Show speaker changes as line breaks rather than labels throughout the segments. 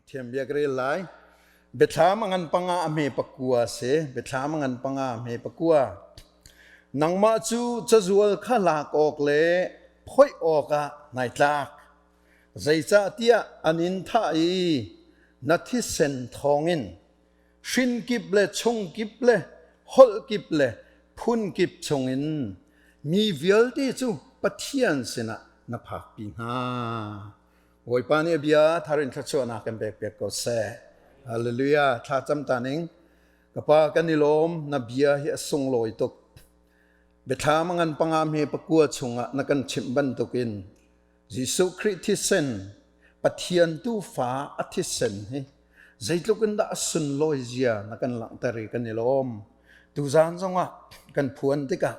Thiam bia ka rel lai. Biathlam a ngan panga a hme pakua a si. Biathlam a ngan panga a hme pakua. Nangmah cu cazual kha lak awk le phoih awkah nai tlak. Zeicahtiah an in thah i na thisen thawngin hrin kip le chung kip le holh kip le phun kip chungin mi vialte cu Pathian sinah na phakpi hna. Bawipa nih a bia thar in thluachuahnak kan pek piak ko seh. Hallelujah. Thla cam ta ning. Ka pa kan i lawm na bia hi a sunglawi tuk. Biathlam a ngan panga hme pakua chungah na kan chimh bantukin Jesuh Khrih thisen Pathian tuufa a thisen hi zeitluk in dah a sunlawi zia na kan langhter i kan i lawm. Tuzaan zongah kan phuan tikah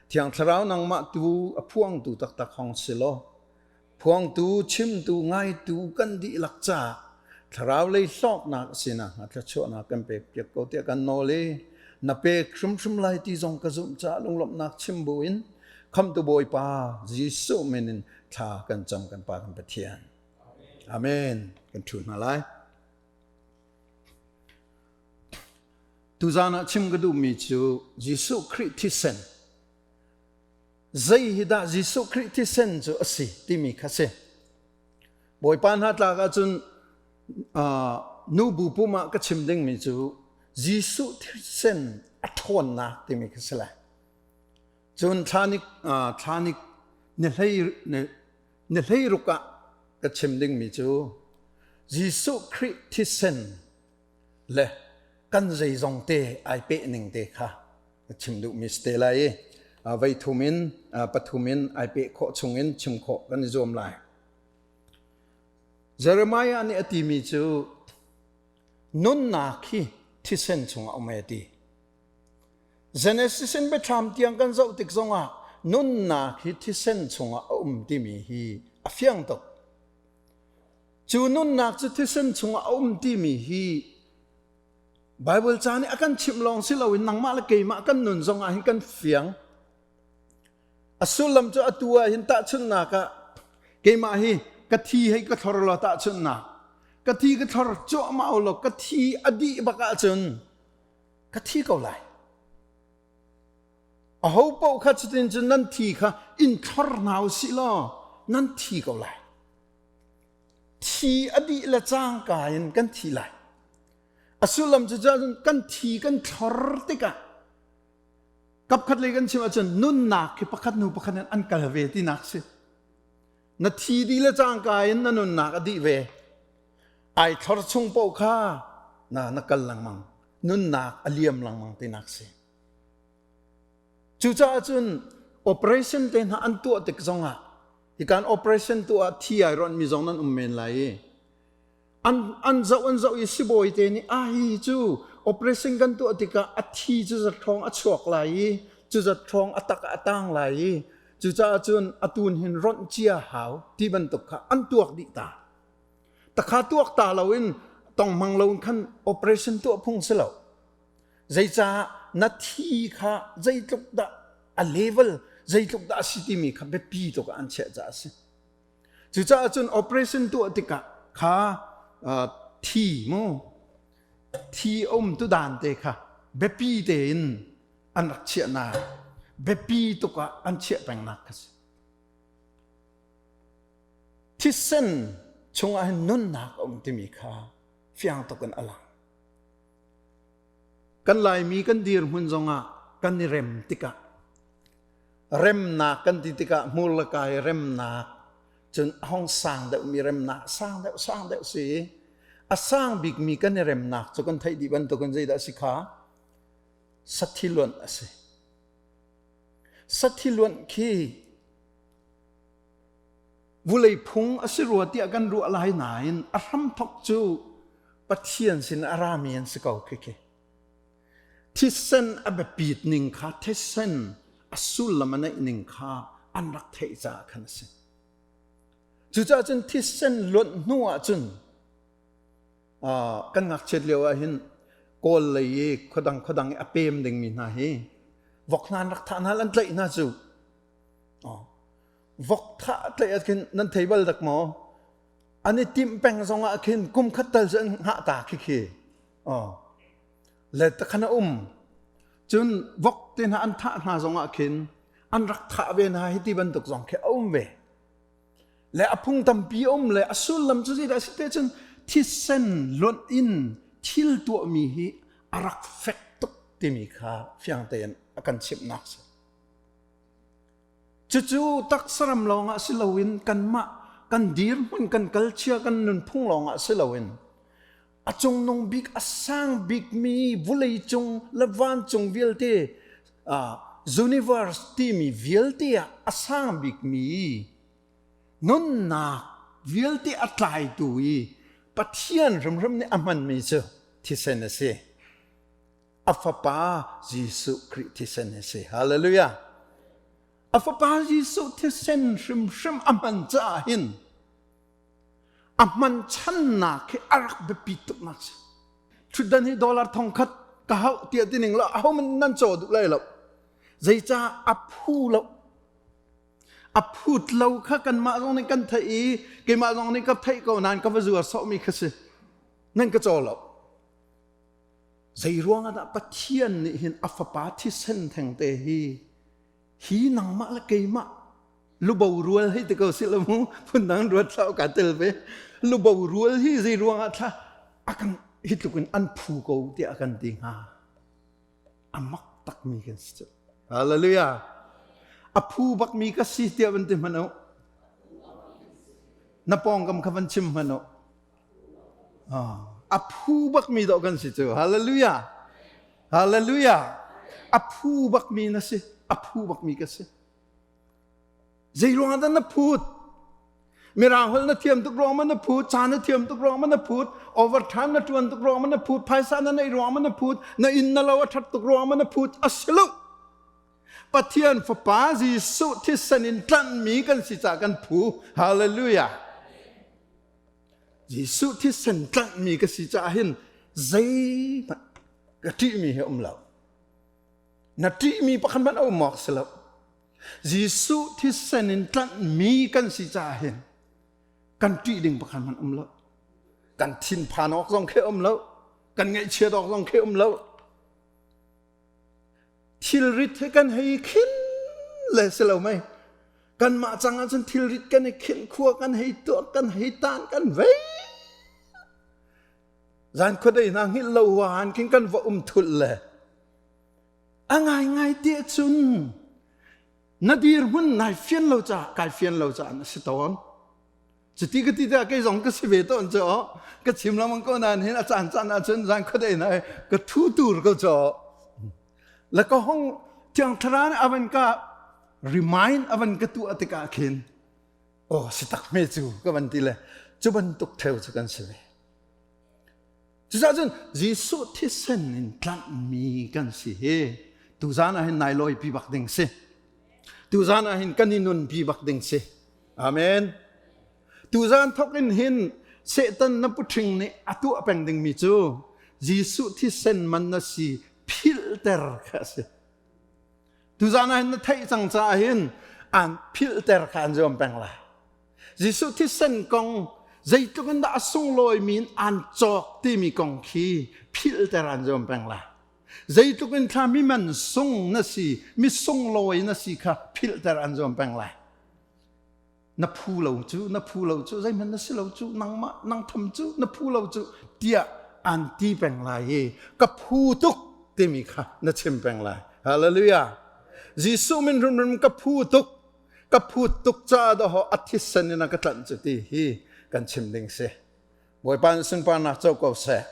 Thiang Thlarau nangmah tu a phuangtu taktak hong si law Phuangtu, chimtu, ngaitu kan dihlak caah thlarau lei hlawknak a si nakhnga thluachuahnak kan pek piak ko tiah kan nawl i na pek hrimhrim lai ti zong ka zumh caah lunglawmhnak chim buin khamtu Bawipa Jesuh min in thla kan cam kan Pa kan Pathian. Amen. Kan ṭhu hna lai. Tuzaan ah chim ka duhmi cu Jesuh Khrih thisen Zei hi dah Jesuh Khrih thisen cu a si timi kha si. Bawipa hna tlak ahcun uh, nu bu pum ah ka chim dingmi cu Jesuh thisen a ṭhawnnak timi kha si lai. Cun thlanik uh, thlanik ni hlei ni hlei ruk ah ka chim dingmi cu Jesuh Khrih thisen le kan zeizong te ai peh ning te kha ka chim duhmi si te lai i vei thum in pathum in ai peh khawh chung in chim khawh kan i zuam lai. Jeremiah nih a timi cu nunnak hi thisen chungah um e ti. Genesis in biathlam tiang kan zoh tik zongah nunnak hi thisen chungah a um timi hi a fiang tuk. Cu nunnak cu thisen chungah a um timi hi Bible ca nih a kan chimh lawng si loin nangmah le keimah kan nun zong ah hin kan fiang. A sullam cu atu ah hin tahchunhnak ah keimah hi ka thi hei ka thlor law tahchunhnak ka thi ka thlor cuahmah law ka thi a dih bak ahcun ka thi ko lai. Aho paoh kha cutin cun nan thi kha in thlor hna u sih law nan thi ko lai. Thi a dih le cangka in kan thi lai. A sullam cu cun kan thi kan thlor tikah kapkhat lei kan chim ahcun nunnak khi pakhat hnu pakhat in an kal ve tinak si. Na thi dih le cangka in na nunnak a dih ve. Ai thlor chung paoh kha na na kal lengmang. Nunnak a liam lengmang tinak si. Cucaah cun operation te hna an tuah tik zongah hikan operation tuah ah thi ai ronhmi zong nan um men lai i an an zoh an zoh i sibawi te nih ah hi cu operation kan tuah tikah a thi cu zat ṭhawng a chuak lai i cu zat ṭhawng a tak ah a tang lai i cucaah cun atun hin ronh cia hau ti bantuk kha an tuak dih ta takha tuak ta loin tong hmang loin khan operation tuah phung si lo Zeicah na thi kha zeitluk dah a level zeitluk dah a si timi kha biapi tuk ah an chiah caah a si. Cucaah cun operation tuah tikah kha thi mu thi um tu dan te kha biapi tein an rak chiahnak biapi tuk ah an chiah pengnak kha si. Thisen chungah hin nunnak a um timi kha fiang tuk in a lang. Kan Laimi kan dirhmun zongah kan i rem tikah remnak kan ti tikah hmur le kai remnak cun a hong sang deuhmi remnak sang deuh sang deuh si a sang bikmi kan i remnak cu kan theih dih bantukin zeidah a si kha sathi luanh a si sathi luanh khi Vulei phung a si rua tiah kan ruah lai nain a hramthok cu Pathian sin a rami an si ko khikhi. Thisen a biapit ning kha thisen a sullam a neih ning kha an rak theih caah khan a si. Cucaah cun thisen luanh hnu ahcun kan ngakchiat lio ah hin Kawl lei i khuadang khuadang i a pem dingmi hna hi vok hna an rak thah hna an tlaih hna cu Vok thah tlaih ah khin nan thei bal dak maw? An i timh peng zongah khin kum khat tal cu an hngah ta khi khi. Oh. Le takhan a um. Cun vok te hna an thah hna zongah khin an rak thah ve hna hi ti bantuk zong khi a um ve. Le a phung tampi a um le a sullam cu zeidah a si te cun thisen luanh in thil tuahmi hi a rak fek tuk timi kha fiang tein a kan chimhnak si. Cucu taksaram lawngah si loin kanmah kan dirhmun kan kalchia kan nunphung lawngah si loin a cungnung bik a sang bikmi vulei cung le vancung vialte uh, universe timi vialte ah a sang bikmi nunnak vialte a tlaitu i Pathian hrimhrim nih a hmanmi cu thisen a si. A fapa Jesuh Khrih thisen a si. Hallelujah. A fapa Jesuh thisen hrimhrim a hman caah hin a hman channak hi a rak biapi tuknak si. Thutdan hi dollar thongkhat ka hauh tiah ti ning lo ahohmanh nan caw duh lai lo. Zeicah a phu lo. A phut lo kha kanmah zong nih kan theih i keimah zong nih ka theih ko nain ka va zuar sawhmi kha si. Nan ka caw lo. Zei ruangah dah Pathian nih hin a fapa thisen thengte hi hi nangmah le keimah lubo rual hei ti ko si lo mu phundang ruat hlah ka tel ve lubo rual hi zei ruangah thla a kan hi tluk in an phu ko tiah a kan ti hnga a mak takmi kan si cu hallelujah a phu bakmi ka si tiah van ti hmanh u na pawngkam kha van chim hmanh u A phu bakmi dawh kan si cu. Hallelujah. Hallelujah. A phu bakmi na si. A phu bakmi ka si. Zei ruangah dah na phut? Mirang holh na thiam tuk ruang ma na phut, ca na thiam tuk ruang ma na phut, overtime na tuan tuk ruang ma na phut, phaisa na neih ruang ma na phut, na inn na lo a that tuk ruang ma na phut, a si lo. Pathian Fapa Jesuh thisen in tlanhmi kan si caah kan phu. Hallelujah. Jesuh thisen tlanhmi ka si caah hin zeihmanh ka ṭihmi hi um lo. Na ṭihmi pakhat hmanh a um awk si lo. Jesuh thisen in tlanhmi kan si caah hin kan ṭih ding pakhat hmanh um lo. Kan thinphan awk zong khi um lo. Kan ngaihchiat awk zong khi um lo. Thilrit he kan hei khin le si lo mei kanmah cang ahcun thilrit kan i khinh khua kan hei tuah kan hei tan kan vei zan khuadei hna hngilh lo huahan khin kan va um thulh le a ngaingai te cun na dirhmun nai fian lo caah kai fian lo caah na si tawn Cuti ka ti tikah kei zong ka si ve tawn cu ka chim lengmang ko nain hin a caan caan ahcun zan khuadei na ka thu tur ko cu la ka hong thiang thlarau nih avan ka remind avan ka tuah tikah khin oh si tak me cu ka van ti le cu bantuk theu cu kan si ve Cucaah cun Jesuh thisen in tlanhmi kan si hi tuzan ah hin nai lawipi bak ding si. Tuzan ah hin kan i nunpi bak ding si. Amen. Tuzan thok in hin Satan na puṭhing nih a tuah peng dingmi cu Jesuh thisen man na si philhter kha a si. Tuzan ah hin na theih cang caah hin aan philhter kha an zuam peng lai. Jesuh thisen kong zeitluk in dah a sunglawimi in aan cawk timi kong khi philhter an zuam peng lai. Zeitluk in thla mi man sung na si, mi sunglawi na si kha philhter an zuam peng lai. Na phu lo cu, na phu lo cu, zeihmanh na si lo cu, nangmah nang tham cu, na phu lo cu, tiah an ti peng lai i ka phu tuk timi kha na chim peng lai. Hallelujah. Jesuh min hrimhrim ka phu tuk ka phut tuk caah dawh a thisen in a ka tlanh cu ti hi kan chim ding si Bawipa nih sunparnak co ko seh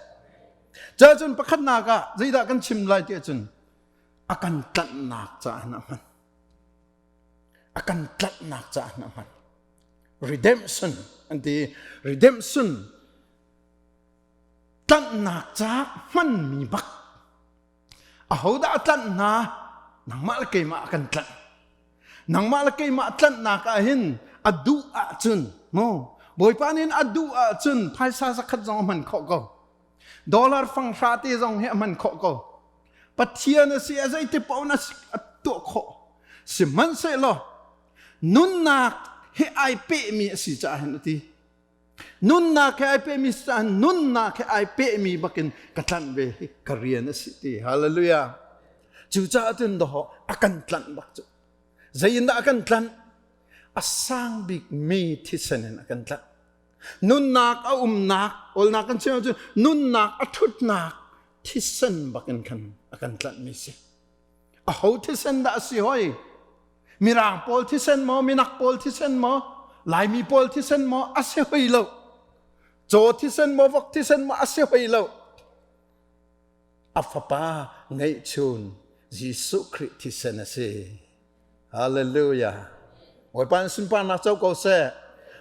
cun pakhatnak ah zeidah kan chim lai ti ahcun a kan tlanhnak caah a hman a kan tlanhnak caah a hman redemption an ti redemption tlanhnak caah hmanmi bak Ahodah a tlanh hna? Nangmah le keimah a kan tlanh. Nangmah le keimah tlanhnak ah hin a duh ahcun mu Bawipa nih a duh ahcun phaisa zakhat zong a hman khawh ko. Dollar fang hra te zong hi a hman khawh ko. Pathian a si a zeiti paoh na a tuah khawh. Sihmanhsehlaw nunnak he ai pehmi a si caah hin a ti. Nunnak he ai pehmi caan nunnak he ai pehmi bakin ka tlanh ve hi ka rian a si ti. Hallelujah. Cucaah cun dawh a kan tlanh bak cu. Zei in dah a kan tlanh? A sang bikmi thisen in a kan tlanh. Nunnak a umnak, awlnak kan chim ahcun nunnak a ṭhutnak thisen bakin khan a kan tlanhmi si. Aho thisen dah a si hoi? Mirang pawl thisen maw, minak pawl thisen maw, Laimi pawl thisen maw a si hoi lo. Caw thisen maw, vok thisen maw a si hoi lo. A fapa ngeihchun Jesuh Khrih thisen a si. Hallelujah. Bawipa nih sunparnak co ko seh.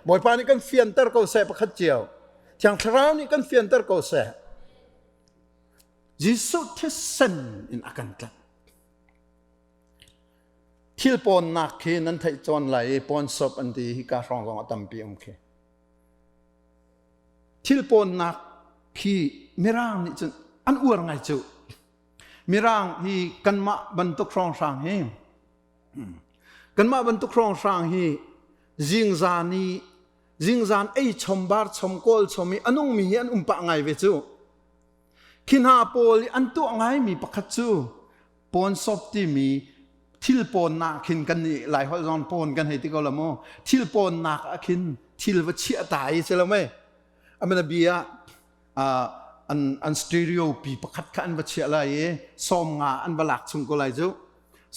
Bawipa nih kan fianter ko seh pakhat cio. Thiang Thlarau nih kan fianter ko seh. Jesuh thisen in a kan tlanh. Thil pawnnak khi nan theih cawn lai i pawn shop an ti hi ka hrawng zong a tampi um khi. Thil pawnnak khi Mirang nih cun an uar ngai cu. Mirang hi kanmah bantuk hrawnghrang hi kanmah bantuk hrawnghrang hi zingzan i zingzan ei chom bar chom kawl chom i a nungmi hi an um pah ngai ve cu. Khi hna pawl i an tuah ngaimi pakhat cu pawnsop timi thil pawnnak khin kan nih Laiholh zong pawn kan hei ti ko la mu thil pawnnak ah khin thil va chiah ta i si lo mei amana bia ah an an stereo pi pakhat kha an va chiah lai i sawm nga an va lak chung ko lai cu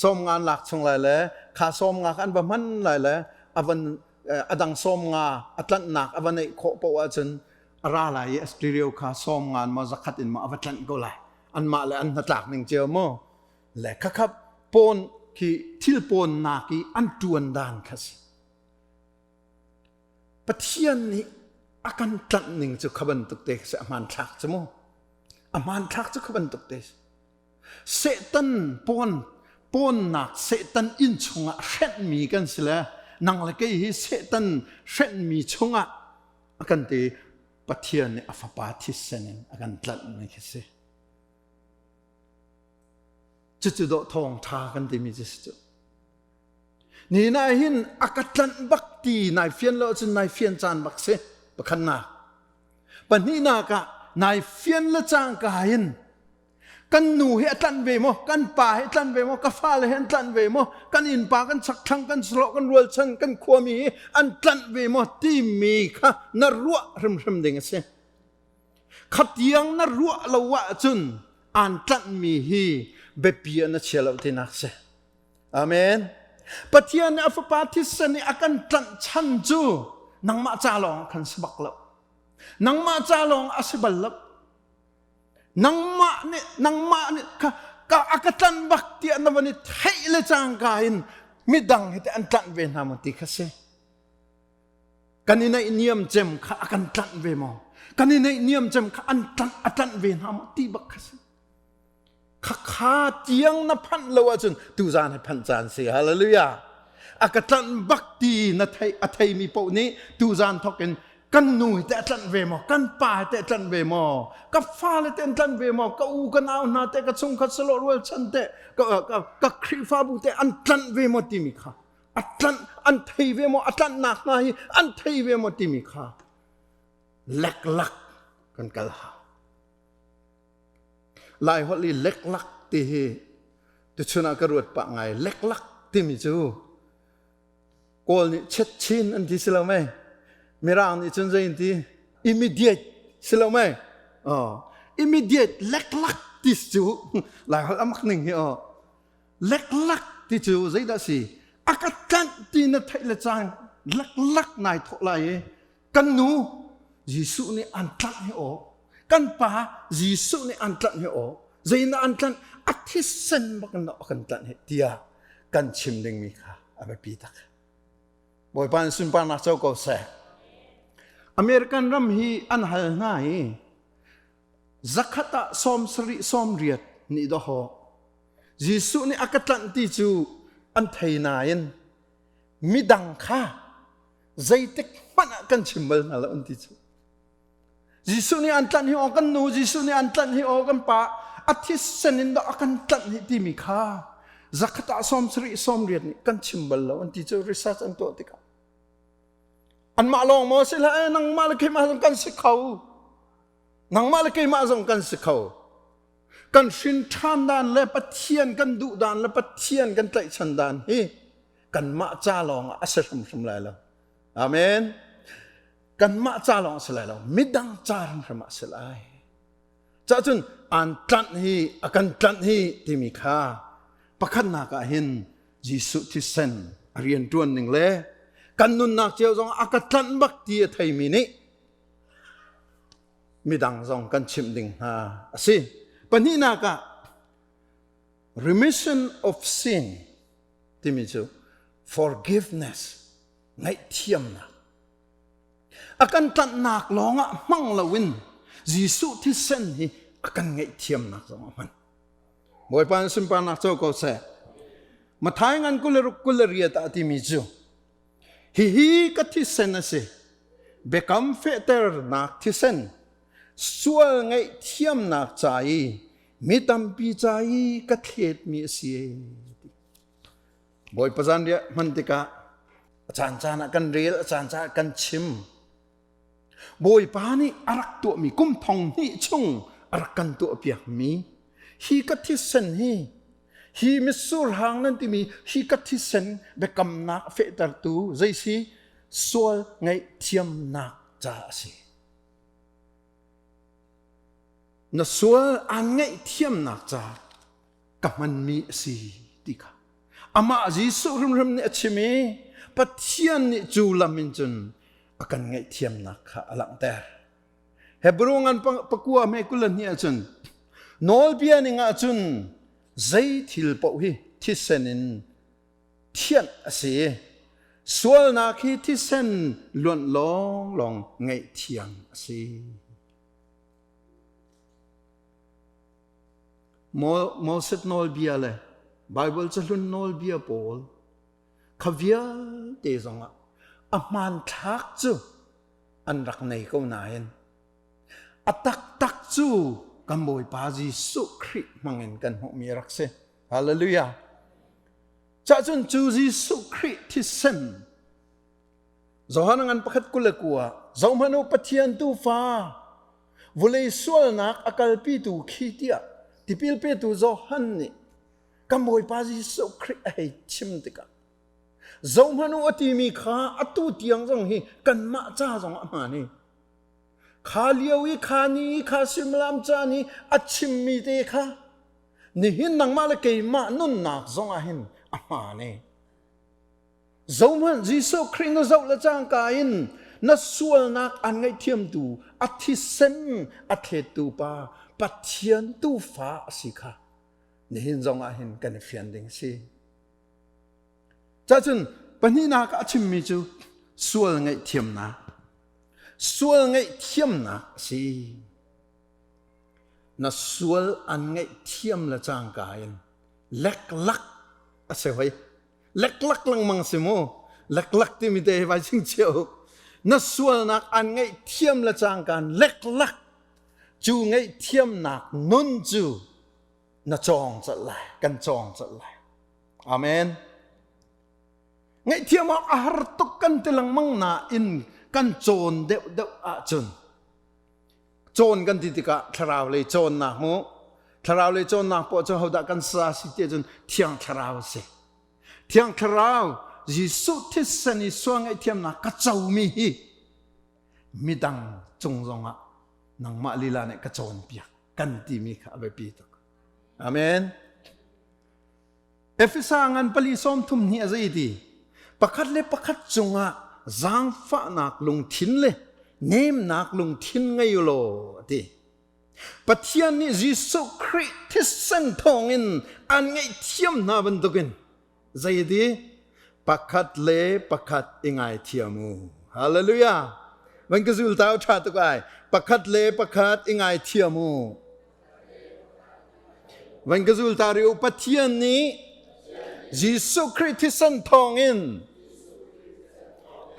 sawm nga an lak chung lai le kha sawm nga kha an va hman lai le avan adang sawm nga a tlanhnak a va neih khawh poah ahcun a ra lai i a stereo kha sawm ngan maw zakhat in maw a va tlanh ko lai anmah le an hnatlak ning cio maw le khakha pawn khi thil pawnnak i an ṭuan dan kha si Pathian nih a kan tlanh ning cu kha bantuk te si a hmanthlak cu mu a hmanthlak cu kha bantuk te si Satan pawn pawnnak Satan inn chungah hrenhmi kan si le nang le kei hi Satan hrenhmi chungah a kan ti Pathian nih a fapa thisen in a kan tlanhmi khi si. Cucu dawh thawngṭha kan timi cu si cu. Ni na hin a ka tlanh bak ti nai fian lo cun nai fian caan bak si pakhatnak. Pahnihnak ah nai fian le cangka hin kan nu hi a tlanh ve maw kan pa hi a tlanh ve maw ka fale hi an tlanh ve maw kan innpa kan chakthlang kan sahlawh kan rualchan kan khuami hi an tlanh ve maw timi kha na ruah hrimhrim ding a si khatiang na ruah lo ahcun aan tlanhmi hi biapi ah na chia lo tinak si amen Pathian nih a fapa thisen nih a kan tlanh chan cu nangmah ca lawng khan si bak lo nangmah ca lawng a si bal lo nangmah nih nangmah nih ka ka a ka tlanh bak tiah na van i theih le cangka in midang hi te an tlanh ve hna maw ti kha si kan i naih niam cem kha a kan tlanh ve maw kan i naih niam cem kha an tlanh a tlanh ve hna maw ti bak kha si Khakha tiang na phanh lo ahcun tuzaan hi phanh caan si. Hallelujah. A ka tlanh bak ti na thei a theimi paoh nih tuzaan thawk in kan nu hi teh a tlanh ve maw kan pa hi teh a tlanh ve maw ka fale teh an tlanh ve maw ka u ka nau hna teh ka chungkhat salawh rualchan teh ka, ka, ka Khrihfabu teh an tlanh ve maw timi kha a tlanh an thei ve maw a tlanhnak hna hi an thei ve maw timi kha leklak kan kal hau Laiholh i leklak ti hi tuchun ah ka ruat pah ngai. Leklak timi cu Kawl nih chetchin an ti si lo mei? Mirang nih cun zei an ti? Immediate si lo mei? Oh, immediate leklak ti cu Laiholh a mak ning hi oh. Leklak ti cu zeidah si? A ka tlanh ti na theih le cang leklak nai thawh lai i Kan nu Jesuh nih an tlanh hi aw. Kan pa Jesuh nih an tlanh hi aw. Zeidah an tlanh? A thisen bak in a kan tlanh hi tiah kan chim dingmi kha a biapi tak. Bawipa nih sunparnak co ko seh. American ram hi an hal hna i zakhat ah sawm sarih sawm riat nih dawhaw Jesuh nih a ka tlanh ti cu an thei nain midang kha zeitik hmanh ah kan chim bal hna lo an ti cu Jesuh nih an tlanh hi aw kan nu Jesuh nih an tlanh hi aw kan pa a thisen in dah a kan tlanh hi timi kha zakhat ah sawm sarih sawm riat nih kan chim bal lo an ti cu research an tuah tikah. Anmah lawng maw si hlah nangmah le keimah zong kan si kho. Nangmah le keimah zong kan si kho. Kan hrin ṭhan dan le Pathian kan duh dan le Pathian kan tlaihchan dan hi kanmah ca lawng ah a si hrimhrim lai lo. Amen. Kanmah ca lawng a si lai lo. Midang ca hrimhrim ah a si lai. Cahcun aan tlanh hi a kan tlanh hi timi kha pakhatnak ah hin Jesuh thisen a rian ṭuan ning le kan nunnak cio zong a ka tlanh bak ti a theimi nih midang zong kan chimh ding hna a si. Pahnihnak ah remission of sin timi cu forgiveness ngaihthiamnak A kan tlanhnak lawngah hmang loin Jesuh thisen hi a kan ngaihthiamnak zong a hman. Bawipa in sunparnak co ko seh. Mathai ngan 26 28 ah timi cu hihi ka thisen a si. Biakam fehternak thisen sual ngaihthiamnak ca i mi tampi ca i ka thletmi a si. Bawipa zanriah hman tikah a caan caan ah kan rel, a caan caan ah kan chim. Bawipa nih a rak tuahmi kum thong hnih chung a rak kan tuahpiakmi hi ka thisen hi hi mitsur hang nan timi hi ka thisen biakamnak fehtertu zei si sual ngaihthiamnak ca a si. Na sual aan ngaihthiamnak ca ka hmanmi a si ti kha amah Jesuh hrimhrim nih a chim i Pathian nih cu lam in cun a kan ngaihthiamnak kha a langhter. Hebrew ngan pakua me 22 ahcun nawlbia ning ahcun zei thil paoh hi thisen in thianh a si. Sualnak hi thisen luanh lawnglawng ngaihthiam a si. Moses nawlbia le Baibal cahlun nawlbia pawl kha vialte zongah a hmanthlak cu an rak nei ko nain a taktak cu kan Bawipa Jesuh Khrih hmangin kan hmuhmi a rak si. Hallelujah. Cahcun cu Jesuh Khrih thisen Johan ngan pakhat 29 zohhmanh u Pathian tuufa vulei sualnak a kalpitu khi tiah tipil petu Johan nih kan Bawipa Jesuh Khrih a hei chim tikah zohhmanh u a timi kha atu tiang zong hi kanmah ca zong a hmaan i kha lio i kha ni i kha suimilam caan i a chimmi te kha nihin nangmah le keimah nunnak zong ah hin a hmaan i Zohhmanh Jesuh Khrih na zoh le cangka in na sualnak aan ngaihthiamtu a thisen a thlettu pa Pathian tuufa a si kha nihin zong ah hin kan i fian ding si. Cacun pahnihnak a chimmi cu sual ngaihthiamnak. Sual ngaihthiamnak a si. Na sual an ngaihthiam le cangka in leklak a si hoi. Leklak lengmang si mu. Leklak timi te hi vai ching cio. Na sualnak an ngaihthiam le cangkaan leklak cu ngaihthiamnak nun cu na cawng colh lai. Kan cawng colh lai. Amen. Ngaihthiam awk a har tuk kan ti lengmang nain kan cawn deuhdeuh ahcun cawn kan ti tikah thlarau lei cawnnak mu thlarau lei cawnnak poah cu hodah kan sa si ti cun thiang thlarau a si thiang thlarau Jesuh thisen i sual ngaihthiamnak ka comi hi midang cung zongah nangmah lila nih ka cawnpiak kan timi kha a biapi tuk amen Efesa ngan pali 30 nih a zei ti pakhat le pakhat cungah zaangfahnak lungthin le nemnak lungthin ngei u law a ti. Pathian nih Jesuh Khrih thisen thawngin an ngaihthiam hna bantukin zei ti pakhat le pakhat i ngaithiam u. Hallelujah. Van ka zul tau ṭha tuk ai. Pakhat le pakhat i ngaithiam u. Van ka zul ta rih u Pathian nih Jesuh Khrih thisen thawngin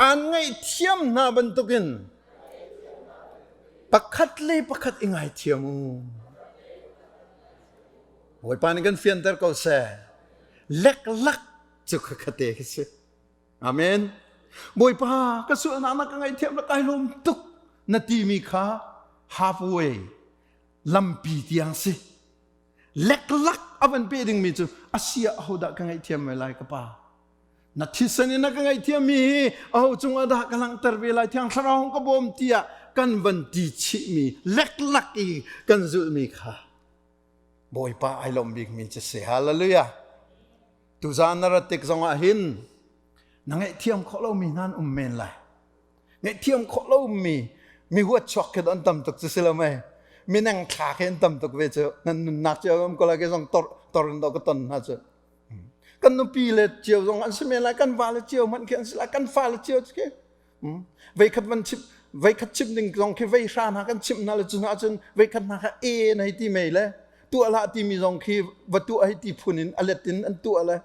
aan ngaihthiam hna bantukin pakhat le pakhat i ngaithiam u. Bawipa nih kan fianter ko seh. Leklak cu khate khi si. Amen. Bawipa ka sualnak na ka ngaihthiam na kai lawm tuk na timi kha halfway lampi tiang si. Leklak a van pe dingmi cu asia ahodah ka ngaihthiam ve lai ka pa. Na thisen in na ka ngaihthiammi hi aho cungah dah ka langhter ve lai thiang thlarau ka bawm tiah kan van ti chihmi leklak i kan zulhmi kha Bawipa ai lawm bikmi cu si. Hallelujah. Tuzaan na rat tik zongah hin na ngaihthiam khawh lomi hna an um men lai. Ngaihthiam khawh lomi mi huat chuak khi an tam tuk cu si lo mei. Mineng thla khi an tam tuk ve cu. Nan nunnak cio um ko lai ke zong tor tor in do ka ton hna cu. Kan nupi le cio zong an si men lai, kan va le cio hmanh khi an si lai, kan fa le cio khi. Veikhat van chim veikhat chim ding zong khi vei hra hna kan chimh hna le cu hna cun veikhat hna kha e na hei ti mei le tuah hlah timi zong khi va tuah hei ti phun in a let in an tuah le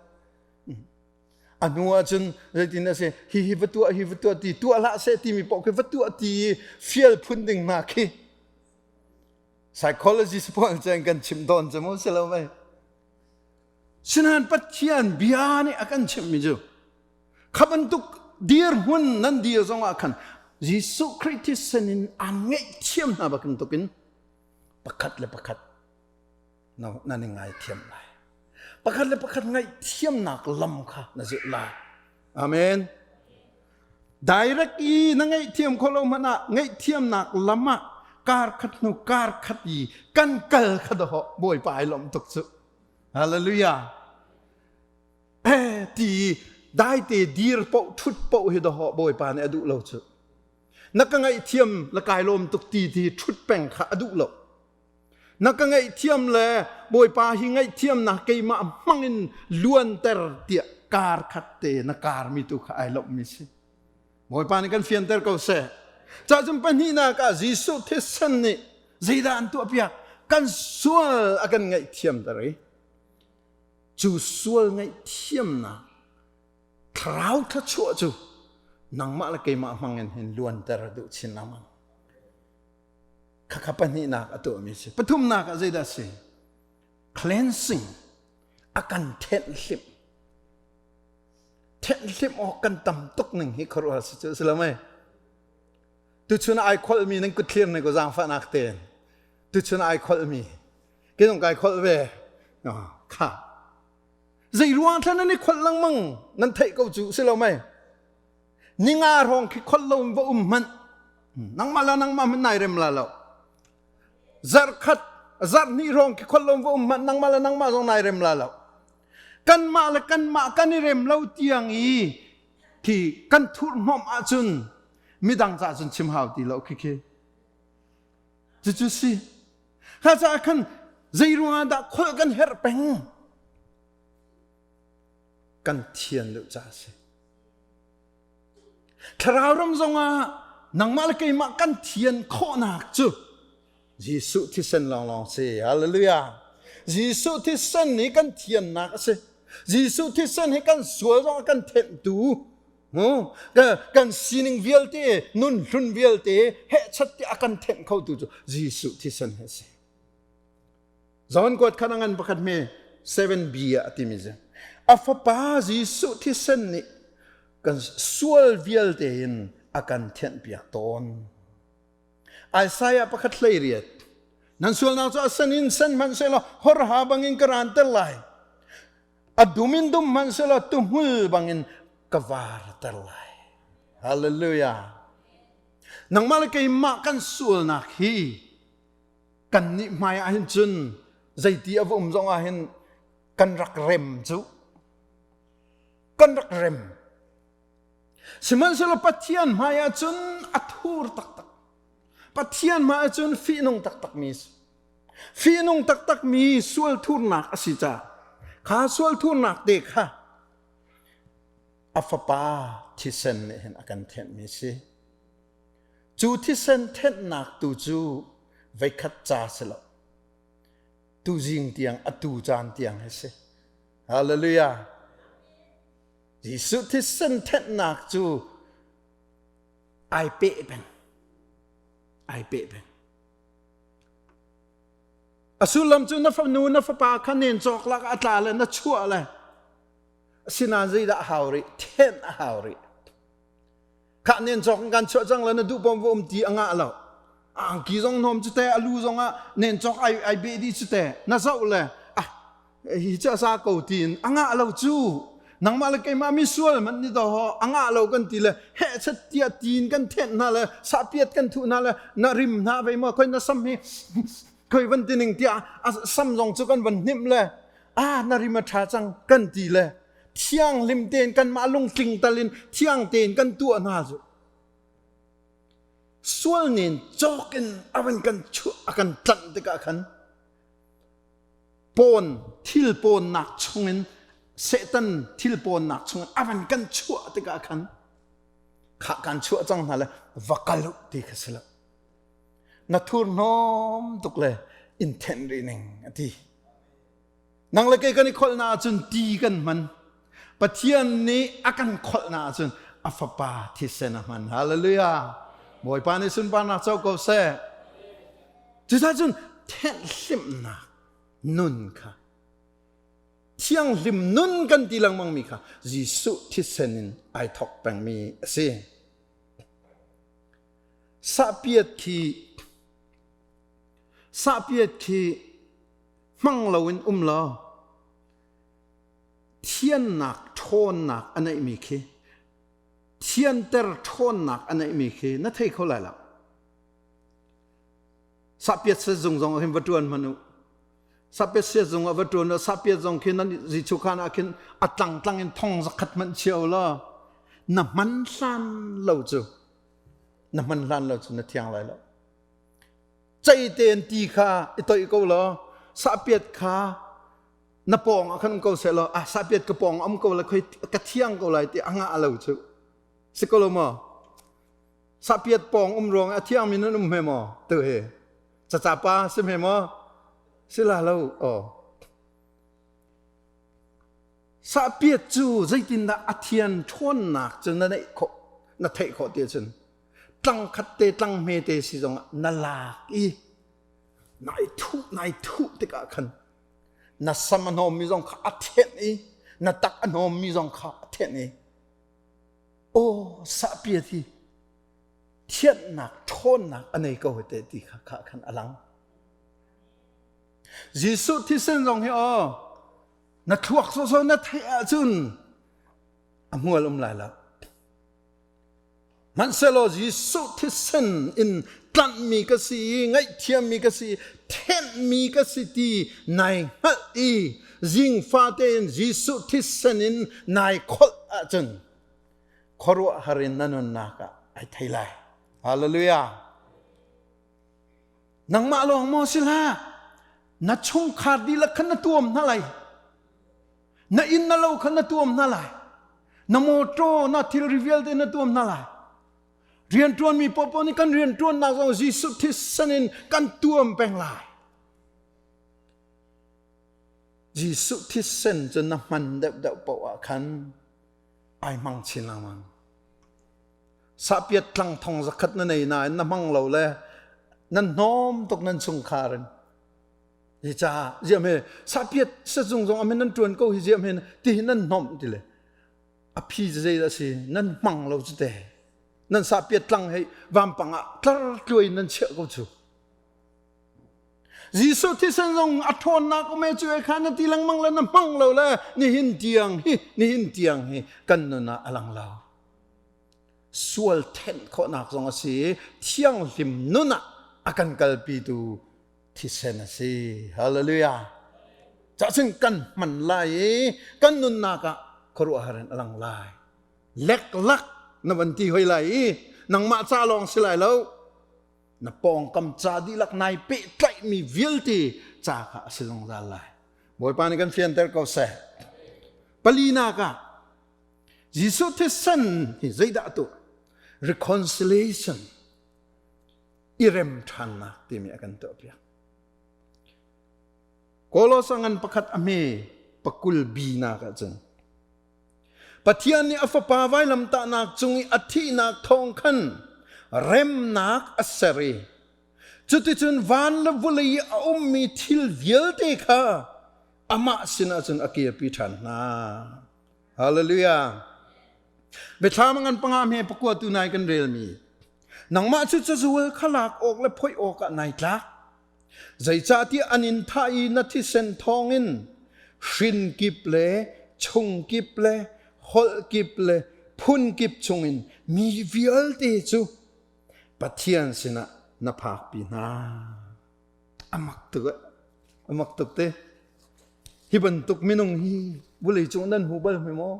a hnu ah cun zeitin a si hi hi va tuah hi va tuah ti tuah hlah seh timi paoh khi va tuah ti i fial phun ding hna khi psychologist pawl cun kan chim tawn cu mu si lo mei Sinain Pathian bia nih a kan chimhmi cu kha bantuk dirhmun nan dir zongah khan Jesuh Khrih thisen in aan ngaihthiam hna bantukin pakhat le pakhat nan i ngaithiam lai. Pakhat le pakhat ngaihthiamnak lam kha na zulh lai. Amen. Direct i na ngaihthiam khawh lo hmanh ah ngaihthiamnak lam ah kar khat hnu kar khat i kan kal kha dawh Bawipa ai lawmh tuk cu. Hallelujah. Eh ti daite dir poh thut poh hi dawh Bawipa nih a duh lo cu. Na ka ngaihthiam la kai lawm tuk ti ti thut peng kha a duh lo. Na ka ngaihthiam le Bawipa hi ngaihthiamnak keimah hmang in luanter tiah kar khat te na karmi tu kha ai lawmhmi si. Bawipa nih kan fianter ko seh. Cahcun pahnihnak ah Jesuh thisen nih zeidah an tuahpiak? Kan sual a kan ngaihthiamter i cu sual ngaihthiamnak thlarau thluachuah cu nangmah le keimah hmang in hin luanter a duh chin lengmang. Khakha pahnihnak a tuahmi si. Pathumnak ah zeidah a si? Cleansing a kan thenh hlimh. Thenhhlimh awk kan tam tuk ning hi khuaruahhar si cu si lo mei? Tuchun ai kholhmi nan kut thlir ne ko zaangfahnak tein. Tuchun ai kholhmi. Ke zong kai kholh ve. Kha. Zei ruang thlan nan i kholh lengmang nan theih ko cu si lo mei? Ninga hrawng khi kholh lo in va um hmanh. Nangmah la nangmah hmanh nai rem la lo. Zarh khat zarh hnih hrawng khi kholh lo in va um hmanh nangmah le nangmah zong nai rem la lo. Kanmah le kanmah kan i rem lo tiang i khi kan thurhhnawmh ahcun midang caah cun chim hau ti lo khi khi. Cucu si. Kha caah khan zei ruangah dah kholh kan herh peng? Kan thian deuh caah a si. Thlarau ram zongah nangmah le keimah kan thian khawhnak cu Jesuh thisen lawnglawng si. Hallelujah. Jesuh thisen nih kan thiannak a si. Jesuh thisen hi kan sual zong a kan thenhtu. Kan sining vialte, nun hlun vialte hehchat tiah a kan thenh khotu cu Jesuh thisen hi a si. John kuat khan a ngan pakhat hme 7b ah a timi cu a fapa Jesuh thisen nih kan sual vialte in a kan thianhpiak tawn. Isaiah pakhat hlei riat. Nan sualnak cu a sen in sen hmanh sehlaw horha bangin ka ranter lai. A dum in dum hmanh sehlaw tuhmul bangin ka varter lai. Hallelujah. Nangmah le keimah kan sualnak hi kan nih hmai ah hin cun zeiti a va um zong ah hin kan rak rem cu. Kan rak rem. Sihmanhsehlaw Pathian hmaiah cun a thur taktak. Pathian hmaiah cun fihnung taktakmi a si. Fihnung taktakmi sual thurnak a si caah kha sual thurnak te kha a fapa thisen nih hin a kan thenhmi a si. Cu thisen thenhnak tu cu veikhat ca si lo. Tuzing tiang atu caan tiang hi si. Hallelujah. Jesuh thisen thenhnak cu ai peh peng. Ai peh peng. A sullam cu na fanu na fapa kha nen cawk lak a tla le na chuah le asinain zeidah a hau rih? Thenh a hau rih. Khah nen cawk kan chuah cang la na duh pom va um ti a ngah lo. Angki zong hnawm cu te a lu zong ah nen cawk ai ai be di cu te na zoh le ah hi cu a za ko tiin a ngah lo cu nangmah le keimah mi sual man ni do a ngah lo kan ti le heh chat tiah tiin kan thenh hna le sahpiat kan thuh hna le na rim hna vei maw khoi na sam hi khoi van ti ning tiah a sam zong cu kan van hnimh le ah na rim a ṭha cang kan ti le thianghlim tein kanmah lungtling tal in thiang tein kan tuah hna cu sual nen cawk in a van kan chuah a kan tlanh tikah khan pawn thil pawnnak chungin Satan thil pawnnak chungin a van kan chuah tikah khan khah kan chuah cang hna le va kal u ti kha si lo na thurhnawm tuk le in thenh rih ning a ti nang le kei kan i kholhna ahcun ti kan hman Pathian nih a kan kholhna ahcun a fapa thisen a hman hallelujah Bawipa nih sunparnak co ko seh cucaah cun thenhhlimhnak nun kha thianghlim nun kan ti lengmang mi kha Jesuh thisen in ai thok pengmi a si Sahpiat khi sahpiat khi hmang loin um law thiannak ṭhawnnak a neihmi khi thianter ṭhawnnak a neihmi khi na thei kho lai lo. Sahpiat sezung zong ah hin va ṭuan hmanh u. Sahpiat sezung ah va ṭuan u. Sahpiat zong khi nan Jesuh khan ah khin a tlangtlang in thong zakhat hmanh chia u law na hman hlan lo cu na hman hlan lo cu na thiang lai lo. Cei tein ti kha i toih ko law sahpiat kha na pawng ah khan um ko seh law ah sahpiat ka pawng um ko lai khoi ka thiang ko lai ti a ngah lo cu si ko lo maw sahpiat pawng um ruang a thiangmi nan um hme maw tu hi caca pa si hme maw si la lo aw sahpiat cu zeitindah a thian ṭhawnnak cu na neih khawh na theih khawh ti cun tlang khat te tlang hme te si zongah na lak i nai thuh nai thuh tikah khan na sam a hnawmmi zong kha a thenh i na tak a hnawmmi zong kha a thenh i aw sahpiat hi thianhnak ṭhawnnak a nei ko te ti kha kha khan a lang Jesuh thisen zong hi aw na thluak sawsawh na theih ahcun a hmual um lai lo Hmanhsehlaw Jesuh thisen in tlanhmi ka si i ngaihthiammi ka si thenhmi ka si ti nai hngalh i zingfa tein Jesuh thisen in nai kholh ahcun khuaruahhar in na nunnak ah ai thei lai. Hallelujah. Nangmah lawng maw si hlah na chungkhar dihlak khan na tuam hna lai. Na inn na lo kha na tuam hna lai. Na mawṭaw na thilri vialte na tuam hna lai. Rianṭuanmi paohpaoh nih kan rianṭuannak zong Jesuh thisen in kan tuam peng lai. Jesuh thisen cu na hman deuhdeuh paoh ah khan ai hmang chin lengmang. Sahpiat tlang thong zakhat na nei nain na hmang lo le nan hnawm tuk nan chungkhar in. Hi caah ziam he sapiat sazung zong amin nan tuan ko hi ziam he ti hi nan hnomh ti le a phi zei dah si nan hmang lo cu te nan sapiat tlang hei vampang ah tlar tluai nan chiah ko cu Jesuh thisen zong a ṭhawnnak um e cu e kha na ti lengmang le na hmang lo le nihin tiang hi nihin tiang hi kan nun ah a lang lo sual thenh khawhnak zong a si i thianghlim nun ah a kan kalpitu thisen a si. Hallelujah. Cahcun kan hman lai i kan nunnak ah khuaruahhar in a lang lai. Leklak na van ti hoi lai i nangmah ca lawng si lai lo. Na pawngkam ca dihlak nai pehtlaihmi vialte ca kha a si zungzal lai. Bawipa nih kan fianter ko seh. Palinak ah Jesuh thisen hi zeidah a tuah? Reconciliation i rem ṭhannak timi a kan tuahpiak. Kolosa ngan pakhat a hme pakul binak ahcun Pathian nih a fapa vailamtahnak cung i a thihnak thawng khan remnak a ser i cuticun van le vawlei i a ummi thil vialte kha amah sinah cun a kirpi ṭhan hna. Hallelujah! Biathlam a ngan panga hme pakua tu nai kan relmi. Nangmah cu cazual kha lak awk le phoih awkah nai tlak. Zeicahtiah an in thah i na thisen thawngin hrin kip le chung kip le holh kip le phun kip chungin mi vialte cu Pathian sinah na phakpi hna. A mak tuk eh. A mak tuk te. Hi bantuk minung hi vulei cung nan hmu bal hme maw?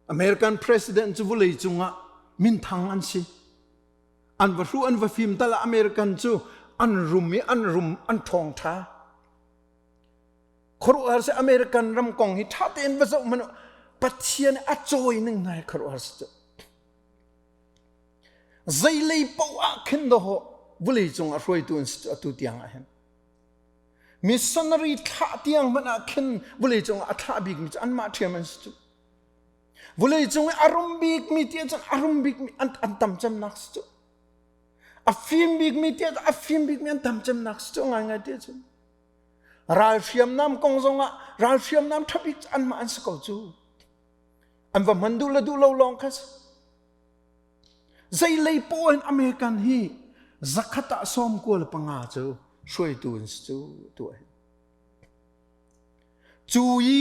American president cu vulei cungah minthang an si. An va hru an va fim tal ah American cu an rum i an rum an ṭhawng ṭha. Khuaruahhar si American ram kong hi ṭha tein va zoh hmanh Pathian a cawi ning hna hi khuaruahhar si cu. Zeilei paoh ah khin dawh vulei cung ah hruaitu an si cu atu tiang ah hin. Missionary thlah tiang hmanh ah khin vulei cung ah a thlah bikmi cu anmah ṭhiam an si cu. Vulei cung i a rum bikmi tiah cun a rum bikmi an, an tam cemnak si cu. A fim bikmi tiah a fim bikmi an tam cemnak si cu ngaingai tiah cun. Ral hriamnam kong zongah ral hriamnam ṭha bik cu anmah an si ko cu. An va hman duh le duh lo lawng kha si. Zeilei poah in American hi zakhat ah 95 cu hruaitu an si cu tuah hi. Cu i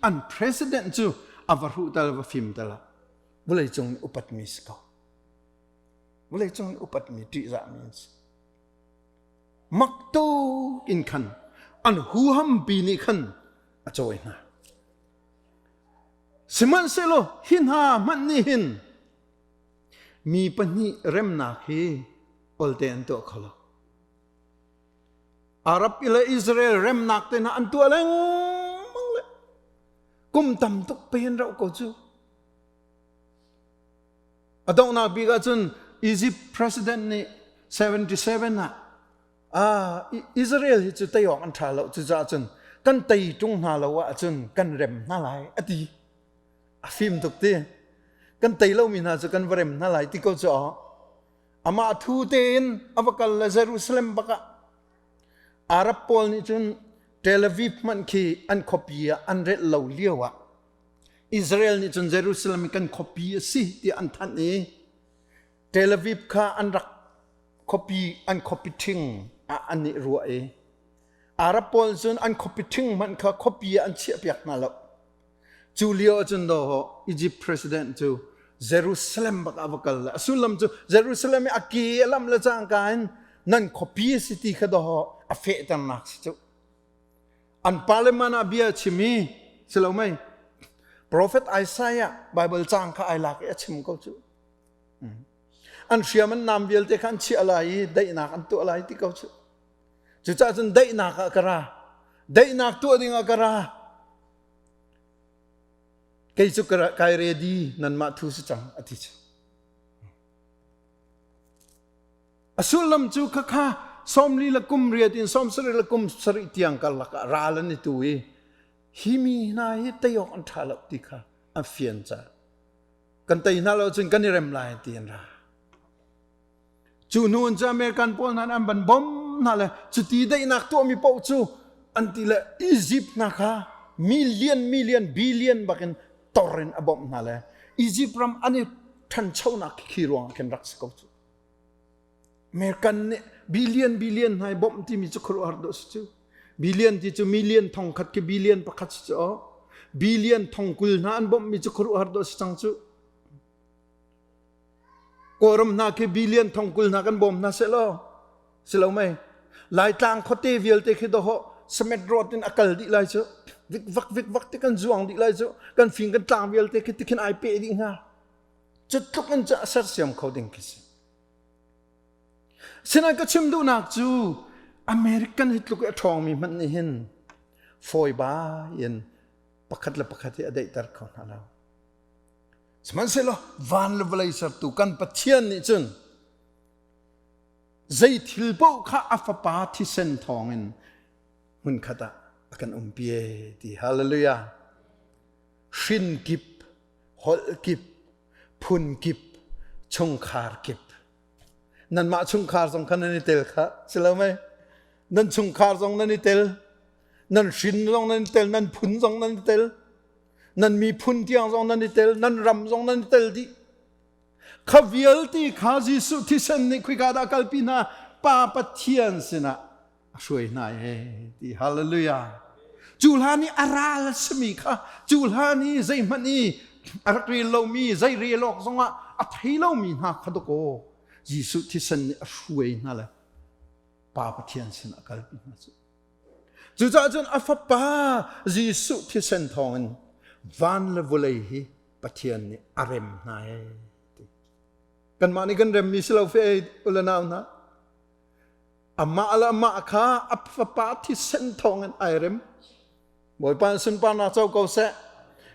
an president cu a va hruh tal va fim tal ah vawleicung nih upatmi si ko. Vawleicung nih upatmi ṭihzahmi an si. Mak tuk in khan an huhampi nih khan a cawi hna. Sihmanhsehlaw hi hna hmanh nih hin mi pahnih remnak hi olte an tuah kho lo. Arab le Israel remnak te hna an tuah lengmang le kum tam tuk pen rauh ko cu. A donghnak bik ahcun Egypt president nih 77 ah ah Israel hi cu tei awk an ṭha lo cucaah cun kan tei ṭung hna lo ahcun kan rem hna lai a ti a fim tuk ti kan tei lomi hna cu kan va rem hna lai ti ko cu amah thu tein a va kal le Jerusalem bak ah Arab pawl nih cun Tel Aviv hmanh khi an khuapi ah an relh lo lio ah Israel nih cun Jerusalem kan khuapi a si tiah an thanh i Tel Aviv kha an rak khuapi an khuapi ṭhing ah an i ruah i Arab pawl cun an khuapi ṭhing hmanh kha khuapi ah an chiahpiak hna lo. Cu lio ahcun daw Egypt president cu Jerusalem bak ah va kal le a sullam cu Jerusalem i a ke a lamh le cangka in nan khuapi a si ti kha daw a fehternak si cu. An parliament ah bia a chim i si lo mei Prophet Isaiah Bible caang kha ai lak i a chim ko cu. An hriam an nam vialte kha an chiah lai i daihnak an tuah lai ti ko cu. Cucaah cun daihnak ah ka ra. Daihnak tuah ding ah ka ra. Kei cu kai ready nanmah thu si cang a ti cu. A sullam cu khakha sawmli le kum riat in 70 le kum sarih tiang karlak ah ral an i tu i hi mi hna hi tei awk an ṭha lo ti kha an fian caah kan tei hna lo cun kan i rem lai ti an ra cu hnu in cu American pawl hna an van bom hna le cuti daihnak tuahmi paoh cu an ti le Egypt hna kha million million billion bakin tor in a bawmh hna le Egypt ram an i ṭhanchonak khi ruang ah khin rak si ko cu American nih billion billion hna i bawmh timi cu khuaruahhar dawh si cu billion ti cu million thong khat khi billion pakhat si cu aw billion thong kul hna an bawmhmi cu khuaruahhar dawh si cang cu Kawlram hna khi billion thong kul hna kan bawm hna seh law si lo mei Laitlang khuate vialte khi doho cement road in a kal dih lai cu vik vak vik vak ti kan zuang dih lai cu kan fing kan tlang vialte khi tikhin ai pe dih hnga cu tluk in cu a sersiam kho ding khi si Sinain ka chim duhnak cu American hi tluk i a ṭhawngmi hmanh nih hin fawi in pakhat le pakhat hi a daihter kho hna lo. Sihmanhsehlaw van le vawlei sertu kan Pathian nih cun zei thil paoh kha a fapa thisen thawngin hmunkhat ah a kan umpi ti hallelujah hrin kip holh kip phun kip chungkhar kip nanmah chungkhar zong kha nan i tel kha si lo mei nan chungkhar zong nan i tel. Nan hrin zong nan i tel, nan phun zong nan i tel, nan miphun tiang zong nan i tel, nan ram zong nan i tel dih. Kha vialte kha Jesuh thisen nih khika dah kalpi hna? Pa Pathian sinah a hruai hna e ti hallelujah. Cu hlan i a ral simi kha cu hlan i zeihmanh i a rak rel lomi zei rel awk zongah a thei lomi hna kha dakaw Jesuh thisen nih a hruai hna le Pa Pathian sinah kalpi hna cu. Cucaah cun a fapa Jesuh thisen thawngin van le vawlei hi Pathian nih a rem hna ee ti. Kanmah nih kan remmi si lo fe u le nau hna. Amah le amah kha a fapa thisen thawngin ai rem. Bawipa sunparnak co ko seh.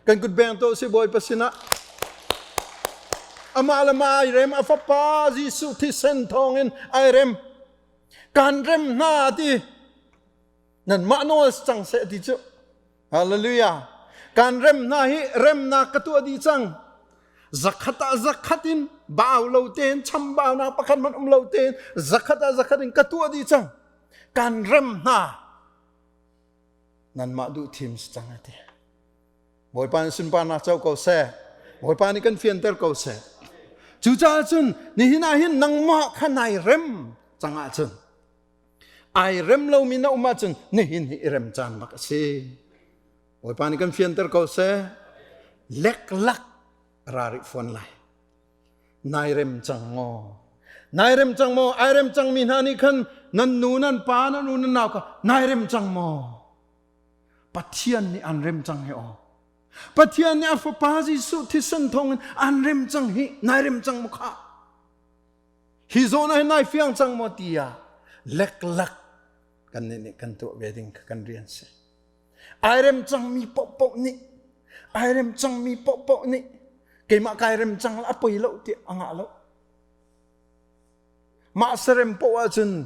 Kan kut beng to si Bawipa sinah. Amah le mah ai rem, a fapa Jesuh thisen thawngin ai rem. Kan rem hna ti. Nanmah nawl cang seh ti cu. Hallelujah. Kan rem hna hi remnak ka tuah dih cang. Zakhat ah zakhat in bau lo tein chambaunak pakhat hmanh um lo tein zakhat ah zakhat in ka tuah dih cang. Kan rem hna. Nanmah duh thim si cang ati. Bawipa nih sunparnak co ko seh. Bawipa nih kan fianter ko seh. Cucaah cun nihin ah hin nangmah kha nai rem cang ahcun ai rem lomi na um ahcun nihin hi i rem caan bak a si. Bawipa nih kan fianter ko seh. Leklak ra rih fawn lai. Nai rem cang maw? Nai rem cang maw? Ai rem cangmi hna nih khan nan nu nan pa nan u nan nau kha nai rem cang maw? Pathian nih an rem cang hi aw. Pathian nih a fapa Jesuh thisen thawngin an rem cang hi nai rem cang maw kha? Hi zawn ah hin nai fiang cang maw tiah leklak kan nih nih kan tuah ve ding kha kan rian si. Ai rem cangmi paohpaoh nih ai rem cangmi paohpaoh nih keimah kai rem cang a poi lo tiah a ngah lo. Mah sarem paoh ahcun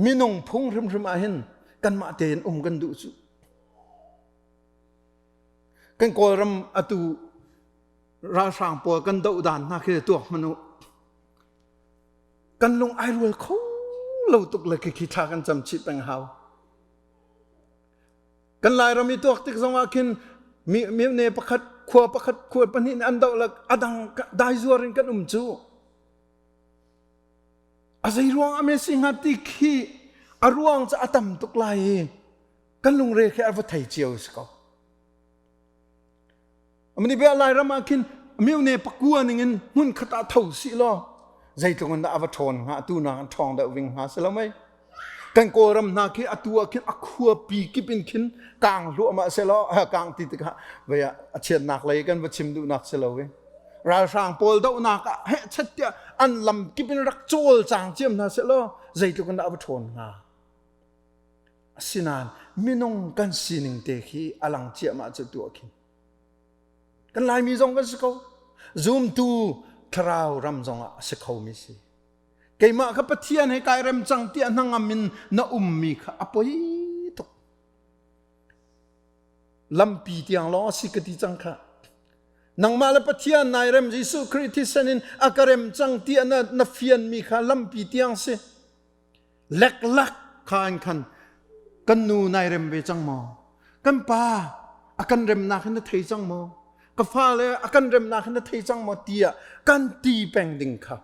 minung phung hrimhrim ah hin kanmah tein um kan duh cu. Kan Kawlram atu ralhrang pawl kan doh dan hna khi tuak hmanh u. Kan lung ai rual kho lo tuk le khi thla kan cam chih peng hau. Kan Lairam i tuak tik zong ah khin mi mi ne pakhat khua pakhat khua pahnih an doh le adang dai zuar in kan um cu. A zei ruang ame si hnga ti khi a ruang cu a tam tuk lai i kan lungre khi a va thei cio si ko. Amani bia Lairam ah khin myone pakua ning in hmun khat ah tho si law zeitluk in dah a va ṭhawn hnga atu nak an ṭhawng deuh ving hnga si lo mei kan Kawlram hna khi atu ah khin a khuapi kip in khin kang hluahmah se law kang ti tikah vei ah a chiatnak lei kan va chim duhnak si lo i ralhrang pawl dohnak ah heh chet tiah an lam kip in rak cawl cang ciam hna se law zeitluk in dah a va ṭhawn hnga Asinain minung kan sining te khi a lang ciahmah cu tuah khin. Kan Laimi zong kan si ko. Zumtu thlarau ram zongah a si khomi si. Keimah kha Pathian he kai rem cang tiah hnangam in na ummi kha a poi tuk. Lampi tiang lawng a si ka ti cang kha. Nangmah le Pathian nai rem Jesuh Khrih thisen in a ka rem cang tiah na, na fianmi kha lampi tiang si. Leklak kha in khan kan nu nai rem ve cang maw? Kan pa a kan remnak hin na thei cang maw? Ka fale a kan remnak hin na thei cang maw tiah kan ti peng ding kha.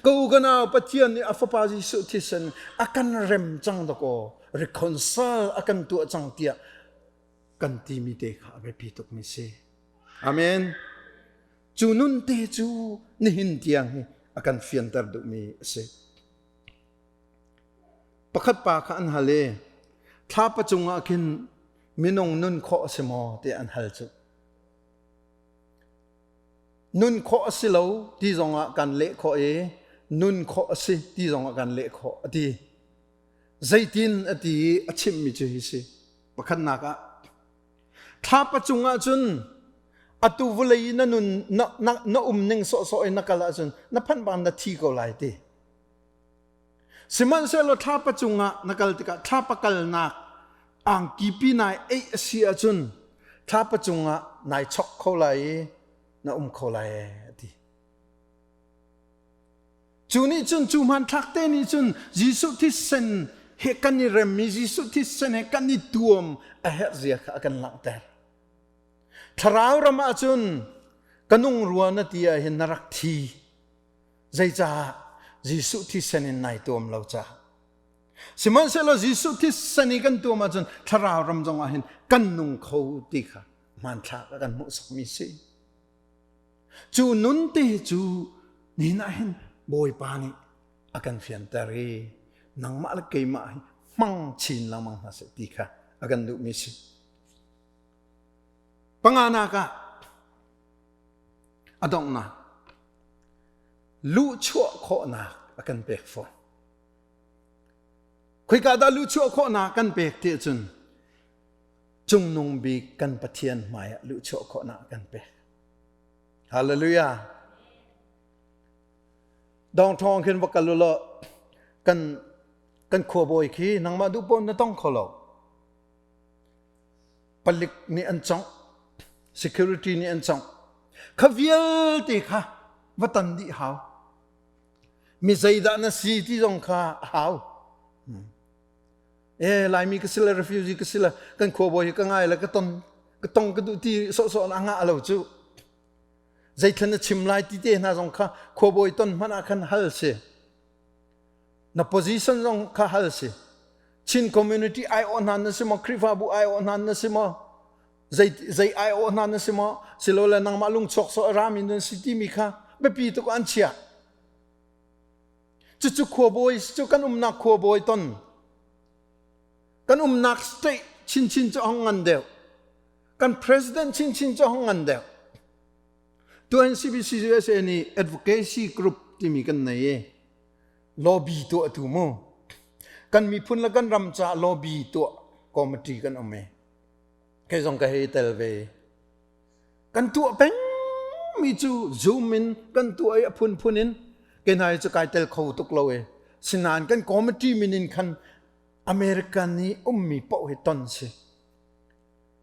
Ka u ka nau Pathian nih a fapa Jesuh thisen a kan rem cang dakaw reconcile a kan tuah cang tiah kan timi te kha a biapi tukmi si. Amen. Cu nun te cu nihin tiang hi a kan fianter duhmi a si. Pakhat pa kha an hal i thlapa cungah khin minung nun khawh a si maw tiah an hal cu. Nun khawh a si lo ti zongah kan leh khawh i nun khawh a si ti zongah kan leh khawh a ti. Zeitin a ti i a chimmi cu hi si. Pakhatnak ah Thlapa cungah cun atu vawlei i na nun na, na, na um ning sawhsawh in na kal ahcun na phanh bang na thi ko lai ti. Sihmanhsehlaw thlapa cungah na kal tikah thlapa kalnak angki pi nai eih a si ahcun thlapa cungah nai chok kho lai i na um kho lai a ti. Cu nih cun cu hmanthlak te nih cun Jesuh thisen he kan i remmi Jesuh thisen he kan i tuam a herh zia kha a kan langhter. Thlarau ram ahcun ka nung rua na ti ah hin na rak thi. Zeicah? Jesuh thisen in nai tuam lo caah. Sihmanhsehlaw Jesuh thisen i kan tuam ahcun thlarau ram zong ah hin kan nung kho ti kha hmanthlak a kan hmuhsakmi si. Cu nun te cu nihin ah hin Bawipa nih a kan fianter i nangmah le keimah hi hmang chin lengmang hna seh ti kha a kan duhmi si. Panganak ah a donghnak luhchuah khawhnak a kan pek fawn. Khoika dah luhchuah khawhnak kan pek ti ahcun cungnung bik kan Pathian hmaiah luhchuah khawhnak kan pek. Hallelujah. Dong thong khin va kal law kan kan khuabawi khi nangmah duh pawn na tong kho lo. Palik nih an congh, security nih an congh. Kha vialte kha va tan dih hau. Mi zeidah na si ti zong kha a hau. E Laimi ka si le refugee ka si le kan khuabawi hi ka ngai le ka ton ka tong ka duh ti sawhsawh a ngah lo cu. Zeithlan na chim lai ti te hna zong kha khuabawi ton hmanh ah khan hal si. Na position zong kha hal si. Chin community aiawh hna na si maw Khrihfabu aiawh hna na si maw zei zei aiawh hna na si maw silole nangmah lungchuak sawh a rami nan si timi kha biapi tuk an chiah. Cucu khuabawi cu kan umnak khuabawi ton kan umnak state chinchin cu hong ngan deuh kan president chinchin cu hong ngan deuh tuan CBC USA nih advocacy group timi kan nei i lobby tuah tu mu kan miphun le kan ram ca lobby tuah committee kan um i kei zong ka hei tel ve kan tuah peng mi cu zoom in kan tuah i a phunphun in kei hna hi cu kai tel kho tuk lo e sinain kan committee min in khan American i ummi paoh hi ton si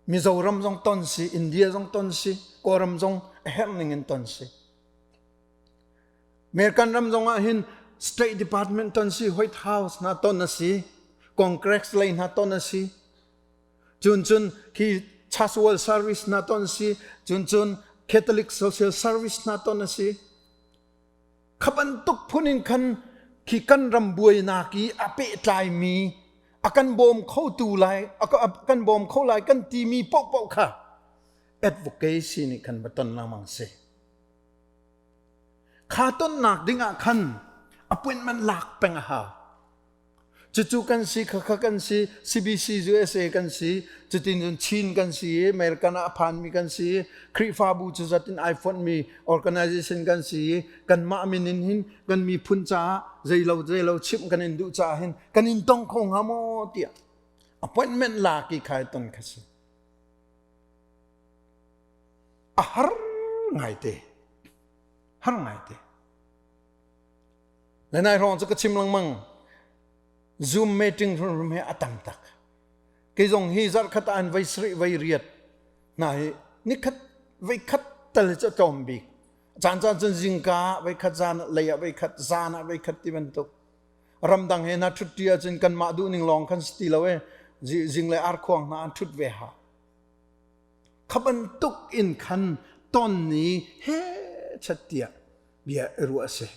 Mizoram zong ton si India zong ton si Kawlram zong a herh ning in ton si American ram zong ah hin State Department ton si White House hna ton a si Congress lei hna ton a si Cun cun khi Church World Service hna ton si, cun cun Catholic Social Service hna ton a si. Kha bantuk phun in khan khi kan ram buainak i a pehtlaimi a kan bawm khotu lai a kan bawm kho lai kan timi paohpaoh kha advocacy nih khan va ton lengmang si. Kha tonnak dingah khan appointment lak peng a hau. Cucu kan si, khakha kan si, CBC USA kan si, cutin cun Chin kan si i American ah a phanmi kan si i Khrihfabu cu zat in ai fonhmi organization kan si i kanmah min in hin kan miphun caah zeilo zeilo chimh kan in duh caah hin kan in tong kho hnga maw tiah appointment lak i khai ton kha si. A har ngaite. Har ngaite. Le nai hrawng cu ka chim lengmang. Zoom meeting hrimhrim hi a tam tak. Kei zong hi zarhkhat ah an vei sarih vei riat hna hi nikhat vei khat tal cu a tlawm bik. Caan caan cun zingka ah vei khat zan lei ah vei khat zan ah vei khat ti bantuk. Ramdang he hna ṭhut ṭi ahcun kanmah duhning lawng khan si ti lo e. Zing le arkhuang hna an ṭhut ve ha. Kha bantuk in khan ton ni he chat tiah bia i ruah a si.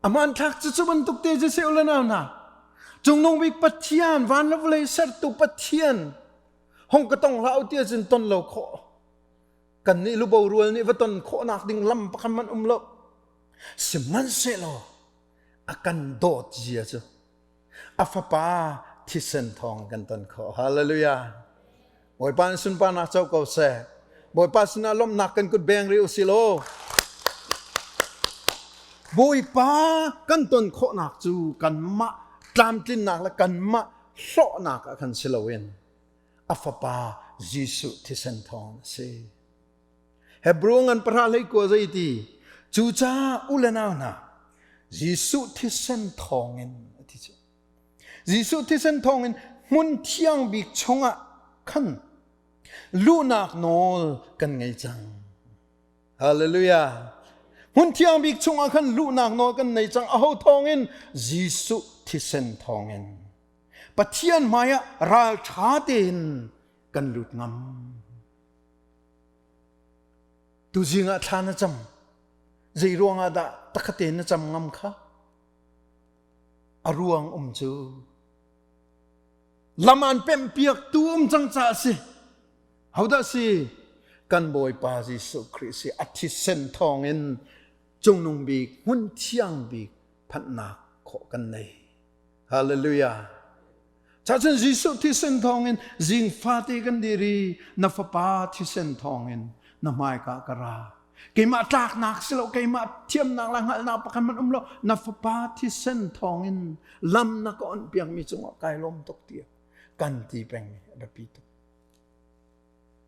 A hmanthlak cu cu bantuk te cu si u le nau hna. Cungnung bik Pathian, van le vawlei sertu Pathian, hong ka tong hlah u ti ahcun ton lo khawh. Kan nih lubo rual nih va ton khawhnak ding lam pakhat hmanh um lo. Sihmanhsehlaw a kan dawt zia cu a fapa thisen thawng kan ton khawh. Hallelujah. Bawipa nih sunparnak co ko seh. Bawipa sinah lawmhnak kan kut beng rih usih law. Bawipa kan ton khawhnak cu kanmah tlamtlinnak le kanmah hlawhnak ah khan si loin a fapa Jesuh thisen thawng a si. Hebrew ngan pahra hlei kua zei ti cucaah u le nau hna Jesuh thisen thawngin a ti cu. Jesuh thisen thawngin hmun thiang bik chungah khan luhnak nawl kan ngei cang. Hallelujah. Hmun thiang bik chungah khan luhnak nawl kan nei cang. Aho thawngin? Jesuh thisen thawngin. Pathian hmaiah ralṭha tein kan lut ngam. Tuzing ah thla na cam. Zei ruangah dah takhat tein na cam ngam kha? A ruang um cu lam an pemhpiak tu um cang caah si. Hodah si? Kan Bawipa Jesuh Khrih si a thisen thawngin cungnung bik hmun thiang bik phanhnak khawh kan nei. Hallelujah. Cacun Jesuh thisen thawngin zing fate kan dir i na fapa thisen thawngin na hmaika ka ra. Keimah tlaknak si lo, keimah thiamnak le hngalhnak pakhat hmanh um lo, na fapa thisen thawngin lam na ka onh piakmi cungah kai lawm tuk tiah kan ti pengmi a biapi tuk.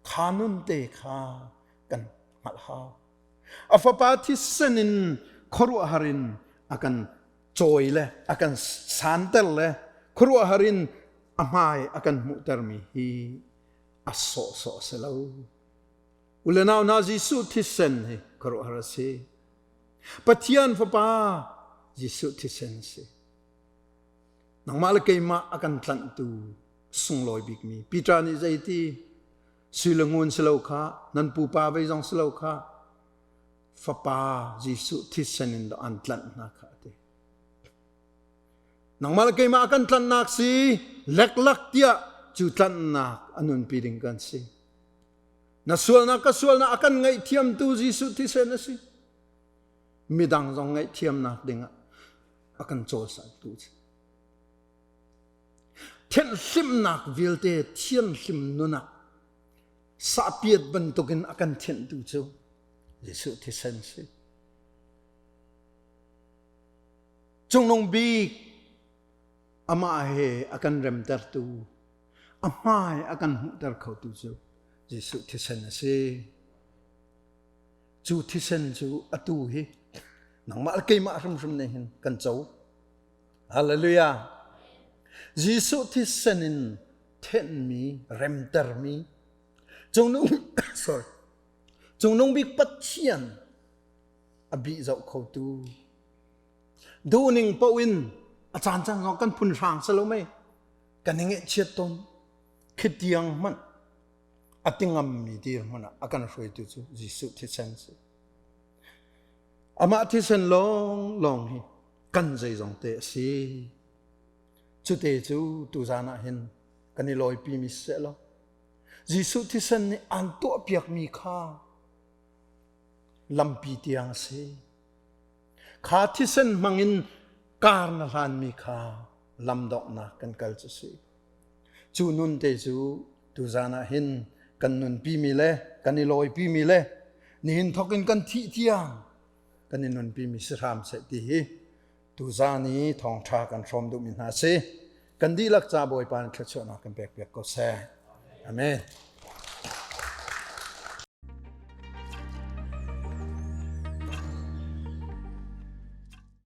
Kha nun te kha kan hngalh hau. A fapa thisen in khuaruahhar in a kan cawi le a kan santer le khuaruahhar in a hmai a kan hmuhtermi hi a sawhsawh a si lo. U le nau hna Jesuh thisen hi khuaruahhar a si. Pathian fapa Jesuh thisen a si. Nangmah le keimah a kan tlanhtu sunglawi bikmi Peter nih zeiti sui le ngun si lo kha nan pupa vei zong si lo kha fapa Jesuh thisen in an tlanh hna kha a ti. Nangmah le keimah kan tlanhnak si leklak tiah cu tlanhnak a nunpi ding kan si. Na sualnak ka sualnak a kan ngaihthiamtu Jesuh thisen a si. Midang zong ngaihthiamnak dingah a kan cawlsangtu a si. Thianhhlimhnak vialte thianghlim nun ah sahpiat bantukin a kan thianhtu cu Jesuh thisen si. Cungnung bik amah he a kan remtertu, a hmai a kan hmuhter khotu cu Jesuh thisen a si. Cu thisen cu atu hi nangmah le keimah hrimhrim nih hin kan co. Hallelujah. Jesuh thisen in thenhmi, remtermi, cungnung sorry, cungnung bik Pathian a bih zoh khotu duhning paoh in a caan caan zong kan phun hrang si lo mei kan i ngeihchiat tawn khitiang hmanh a ti ngammi dirhmun ah a kan hruaitu cu Jesuh thisen si. Amah thisen lawnglawng hi kan zeizong te a si. Cute cu tuzan ah hin kan i lawipi mi seh law Jesuh thisen nih aan tuahpiakmi kha lampi tiang a si. Kha thisen hmangin kar na hlanmi kha lam donghnak kan kal cu si. Cu nun te cu tuzan ah hin kan nunpi mi le kan i lawipi mi le nihin thawk in kan thih tiang kan i nunpi mi si hram seh ti hi tuzan i thawngṭha kan hrawm duhmi hna si. Kan dihlak ca Bawipa nih thluachuahnak kan pek piak ko seh. Amen.